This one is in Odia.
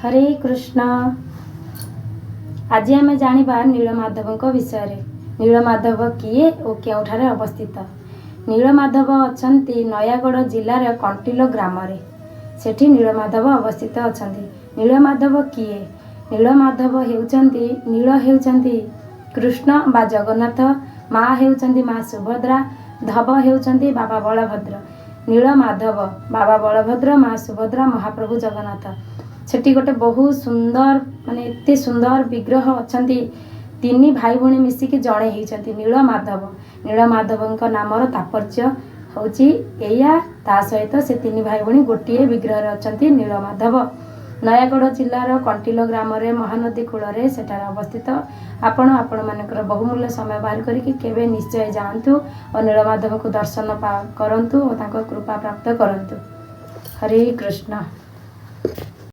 ହରେ କୃଷ୍ଣ। ଆଜି ଆମେ ଜାଣିବା ନୀଳମାଧବଙ୍କ ବିଷୟରେ। ନୀଳମାଧବ କିଏ ଓ କେଉଁଠାରେ ଅବସ୍ଥିତ? ନୀଳମାଧବ ଅଛନ୍ତି ନୟାଗଡ଼ ଜିଲ୍ଲାର କଣ୍ଟିଲୋ ଗ୍ରାମରେ। ସେଠି ନୀଳମାଧବ ଅବସ୍ଥିତ ଅଛନ୍ତି। ନୀଳମାଧବ କିଏ? ନୀଳମାଧବ ହେଉଛନ୍ତି, ନୀଳ ହେଉଛନ୍ତି କୃଷ୍ଣ ବା ଜଗନ୍ନାଥ, ମା ହେଉଛନ୍ତି ମା ସୁଭଦ୍ରା, ଧବ ହେଉଛନ୍ତି ବାବା ବଳଭଦ୍ର। ନୀଳମାଧବ ବାବା ବଳଭଦ୍ର, ମା ସୁଭଦ୍ରା, ମହାପ୍ରଭୁ ଜଗନ୍ନାଥ। ସେଠି ଗୋଟେ ବହୁତ ସୁନ୍ଦର, ମାନେ ଏତେ ସୁନ୍ଦର ବିଗ୍ରହ ଅଛନ୍ତି। ତିନି ଭାଇ ଭଉଣୀ ମିଶିକି ଜଣେ ହେଇଛନ୍ତି ନୀଳମାଧବ। ନୀଳମାଧବଙ୍କ ନାମର ତାତ୍ପର୍ଯ୍ୟ ହେଉଛି ଏଇଆ। ତା ସହିତ ସେ ତିନି ଭାଇ ଭଉଣୀ ଗୋଟିଏ ବିଗ୍ରହରେ ଅଛନ୍ତି। ନୀଳମାଧବ ନୟାଗଡ଼ ଜିଲ୍ଲାର କଣ୍ଟିଲୋ ଗ୍ରାମରେ, ମହାନଦୀ କୂଳରେ ସେଠାରେ ଅବସ୍ଥିତ। ଆପଣ ଆପଣମାନଙ୍କର ବହୁମୂଲ୍ୟ ସମୟ ବାହାର କରିକି କେବେ ନିଶ୍ଚୟ ଯାଆନ୍ତୁ ଓ ନୀଳମାଧବଙ୍କୁ ଦର୍ଶନ କରନ୍ତୁ ଓ ତାଙ୍କ କୃପା ପ୍ରାପ୍ତ କରନ୍ତୁ। ହରେ କୃଷ୍ଣ।